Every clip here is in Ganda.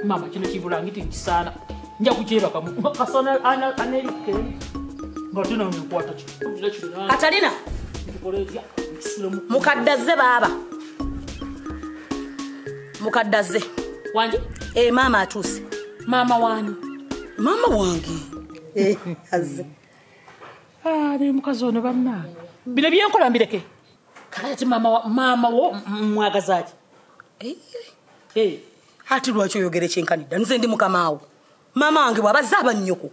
Mama kino kibulangiti nkisaana. Nja kukyebakamu. Kasana anerike. Nga tena nkwata ki. Katalina. Mukaddaze baaba. Mukaddaze. Wanje? Eh mama atuuse. Mama wani? Mama wange. Eh azze. Ah, ni mukazi ono bannange. Bino byenkola mbireke. Kakati mama wo mwagazaaki. Eh. Eh. Ati lwaki oyogera ekyenkanidda? Nze ndi mukamaawo. Mama wange bw'aba azza abannyoko.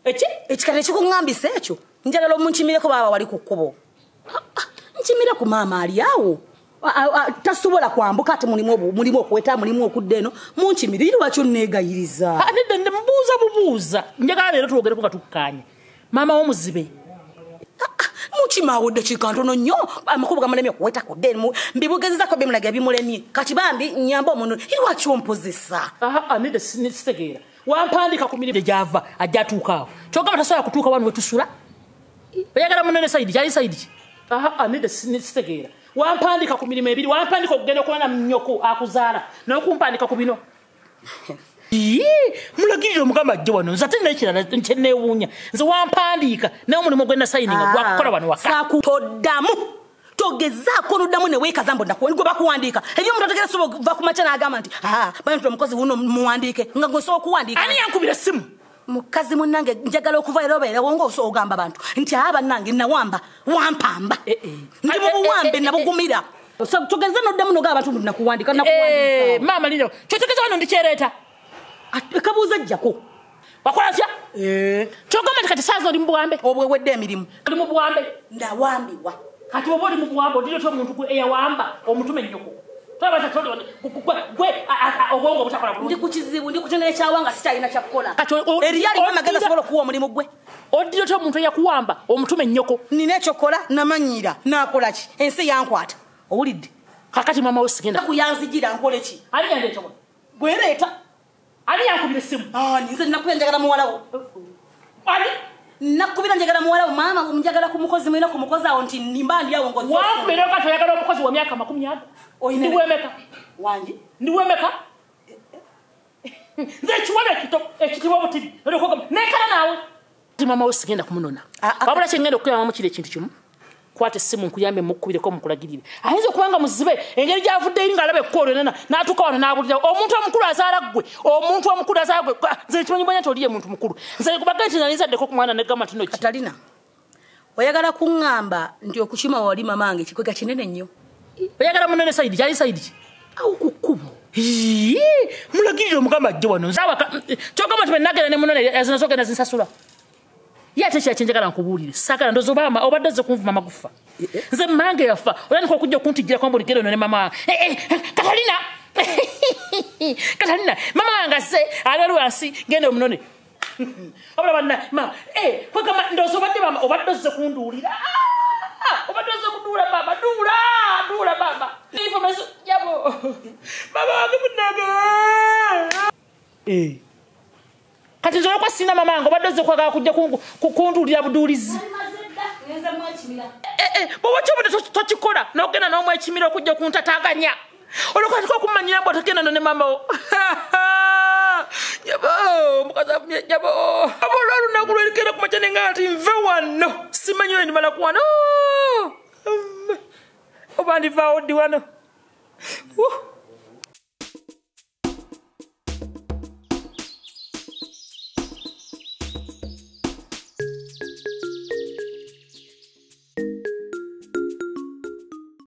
Eki? Ekikata ekikuŋŋambisa ekyo. Njagala omunkimireko baaba wali ku kkubo. Nkimira ku maama ali awo. Tasobola kwambuka ate mulimu okuweta mulimu okudda eno munkimire lwaki onneegayiriza? Nedda mbuuza bubuuza. Njagala leero twogereko nga tukkaanye. Maama wo muzibe. Mukimaawo ddakiika ntono nnyo amakubo gamulemye okuweta kudda eno mbibugezezaako bimulaga bimulemye. Kati bambi nnyamba omuntu lwaki ompozesa? Nedda sitegeera. Wampandika ku mirimu gy'ava ajja atuuka awo. Ky'ogamba tasobola kutuuka wano we tusula? Oyagala munene sayidi kyali sayidi ki? Nedda sitegeera. Wampandika ku mirimu ebiri, wampandika okugenda okubona nnyoko akuzaala n'okumpandika ku bino. Mulagirire omugamba ajje wano nze ate n'ekirala kye neewuunya. Nze wampandiika naye omulimu gwe nasayininga gwakukola wano waka. Toddamu togezaako n'oddamu ne weekaza mbu gwe bakuwandiika. Eri omuntu ategeera sobola okuva ku makya n'agamba nti bano omukozi wuno muwandiike nga gwe osobola okuwandiika. Ani yankubira essimu? Mukazi munnange njagala okuva era obeerewo ng'ogamba abantu nti bannange nawamba wampamba. Ndi mu buwambe nabugumira. Togeze n'oddamu n'ogamba abantu mbu nakuwandiika nakuwandiika. Maama lino kyotegeeza wano ndikyereeta. Kabuuza ajjako. Wakola otya? Ky'ogamba nti kati saaza oli mu buwambe? Obwewedde emirimu. Oli mu buwambe? Ndawambibwa. Kati oba oli mu buwambe odira otya omuntu eyawamba omutume nnyoko? Gwe obwongo obutakola bulungi. Ndi ku kizibu, ndi ku kinene ekyawanga sikyalina kyakukola. Eriyo alina amagezi asobola okuwa omulimu gwe. Odira otya omuntu eyakuwamba omutume nnyoko? Nina ekyokukola namanyiira naakola ki? Ensi yankwata. Owulidde? Kakati maama wo sigenda. Kuyanzigira nkole ki? Ani yandeeta wano? Gwereeta. Ani yankubira essimu? Nze nakubira njagala muwala wo. Ani? Nakubira njagala muwala wo maama njagala ku mukozi mulina ku mukozi awo nti nimba ndi awo ngozi. Wankubira kati oyagala omukozi wa myaka 20. Ndi wemeka? Wangi? Ndi wemeka? Nze ekiwala ekito ekitibwa obutiri. Neekala naawe. Maama wo sigenda kumunona. Wabula kye ngenda okukuyambamu kiri ekintu kimu. Kwata essimu nkuyambe mukubireko mukulagirire. Ayinza okuba nga muzibe engeri gy'avudde eri ng'alaba ekkubo lyonna n'atuuka wano n'abulira. Omuntu omukulu azaala ggwe. Omuntu omukulu azaala ggwe. Nze nkimanyi bwanya nti oli ye muntu mukulu. Nze kubagamba nti nali nzaddeko ku mwana ne gamba nti no ki. Katalina, oyagala kuŋŋamba nti okukima wali mama wange kikweka kinene nnyo. Oyagala munene sayidi kyali sayidi ki? Awo ku kkubo. Mulagirire omugamba ajje wano. Ky'ogamba nti bwe nagenda ne munene zino zinsasula. Ye ate kya kyenjagala nkubuulire. Saagala ndowooza oba obadde ozze kunvuma magufa. Nze mmange yafa. Otandika okujja okuntijjirako mbu ligero ne mama wange. Katalina! Katalina! Mama wange azze ali wali wansi genda omunone. Wabula banna mama kwegamba ndowooza obadde mama obadde ozze kunduulira. Obadde ozze kunduula maama duula duula maama. Information yabo. Mama wange munnange. Kati nze olwokuba sirina mama wange obadde ozze kwagala kujja kunduulira buduulizi. Bw'oba kyobadde tokikola n'ogenda n'omwekimira okujja kuntataganya. Olwokuba okumanyira mbu otagenda no ne maama wo. Nyabo, omukazi avumye nyabo. Wabula olunaku lwerikeera ku makya ne ngamba nti nve wano. Simanyi lwe ndimala ku wano. Oba ndivaawo ddi wano?